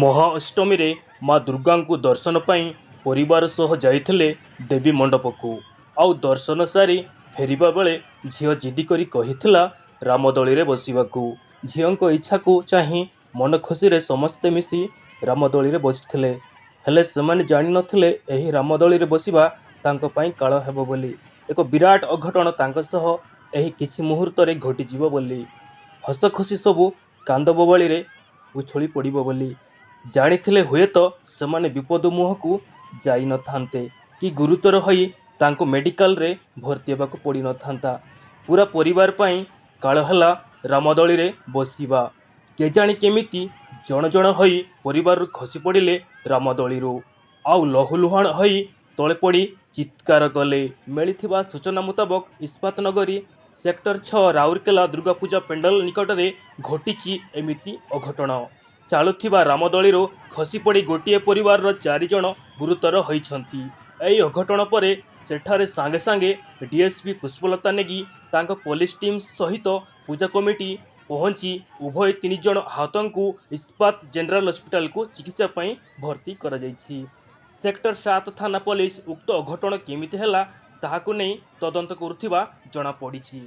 ମହାଅଷ୍ଟମୀରେ ମା ଦୁର୍ଗାଙ୍କୁ ଦର୍ଶନ ପାଇଁ ପରିବାର ସହ ଯାଇଥିଲେ ଦେବୀ ମଣ୍ଡପକୁ। ଆଉ ଦର୍ଶନ ସାରି ଫେରିବା ବେଳେ ଝିଅ ଜିଦି କରି କହିଥିଲା ରାମଦୋଳିରେ ବସିବାକୁ। ଝିଅଙ୍କ ଇଚ୍ଛାକୁ ଚାହିଁ ମନ ଖୁସିରେ ସମସ୍ତେ ମିଶି ରାମଦୋଳିରେ ବସିଥିଲେ। ହେଲେ ସେମାନେ ଜାଣିନଥିଲେ ଏହି ରାମଦୋଳିରେ ବସିବା ତାଙ୍କ ପାଇଁ କାଳ ହେବ ବୋଲି। ଏକ ବିରାଟ ଅଘଟଣ ତାଙ୍କ ସହ ଏହି କିଛି ମୁହୂର୍ତ୍ତରେ ଘଟିଯିବ ବୋଲି। ହସଖୁସି ସବୁ କାନ୍ଦବୋବାଳିରେ ଉଛୁଳି ପଡ଼ିବ ବୋଲି। ଜାଣିଥିଲେ ହୁଏତ ସେମାନେ ବିପଦ ମୁହଁକୁ ଯାଇନଥାନ୍ତେ କି ଗୁରୁତର ହୋଇ ତାଙ୍କୁ ମେଡିକାଲରେ ଭର୍ତ୍ତି ହେବାକୁ ପଡ଼ିନଥାନ୍ତା। ପୂରା ପରିବାର ପାଇଁ କାଳ ହେଲା ରାମଦୋଳିରେ ବସିବା। କେଜାଣି କେମିତି ଜଣ ଜଣ ହୋଇ ପରିବାରରୁ ଖସି ପଡ଼ିଲେ ରାମଦୋଳିରୁ। ଆଉ ଲହୁଲୁହାଣ ହୋଇ ତଳେ ପଡ଼ି ଚିତ୍କାର କଲେ। ମିଳିଥିବା ସୂଚନା ମୁତାବକ, ଇସ୍ପାତ ନଗରୀ ସେକ୍ଟର 6 ରାଉରକେଲା ଦୁର୍ଗାପୂଜା ପେଣ୍ଡାଲ ନିକଟରେ ଘଟିଛି ଏମିତି ଅଘଟଣ। ଚାଲୁଥିବା ରାମଦୋଳିରୁ ଖସିପଡ଼ି ଗୋଟିଏ ପରିବାରର 4 ଜଣ ଗୁରୁତର ହୋଇଛନ୍ତି। ଏହି ଅଘଟଣ ପରେ ସେଠାରେ ସାଙ୍ଗେ ସାଙ୍ଗେ ଡିଏସ୍ପି ପୁଷ୍ପଲତା ନେଗୀ ତାଙ୍କ ପୋଲିସ ଟିମ୍ ସହିତ ପୂଜା କମିଟି ପହଞ୍ଚି ଉଭୟ 3 ଜଣ ଆହତଙ୍କୁ ଇସ୍ପାତ ଜେନେରାଲ ହସ୍ପିଟାଲକୁ ଚିକିତ୍ସା ପାଇଁ ଭର୍ତ୍ତି କରାଯାଇଛି। ସେକ୍ଟର 7 ଥାନା ପୋଲିସ ଉକ୍ତ ଅଘଟଣ କେମିତି ହେଲା ତାହାକୁ ନେଇ ତଦନ୍ତ କରୁଥିବା ଜଣାପଡ଼ିଛି।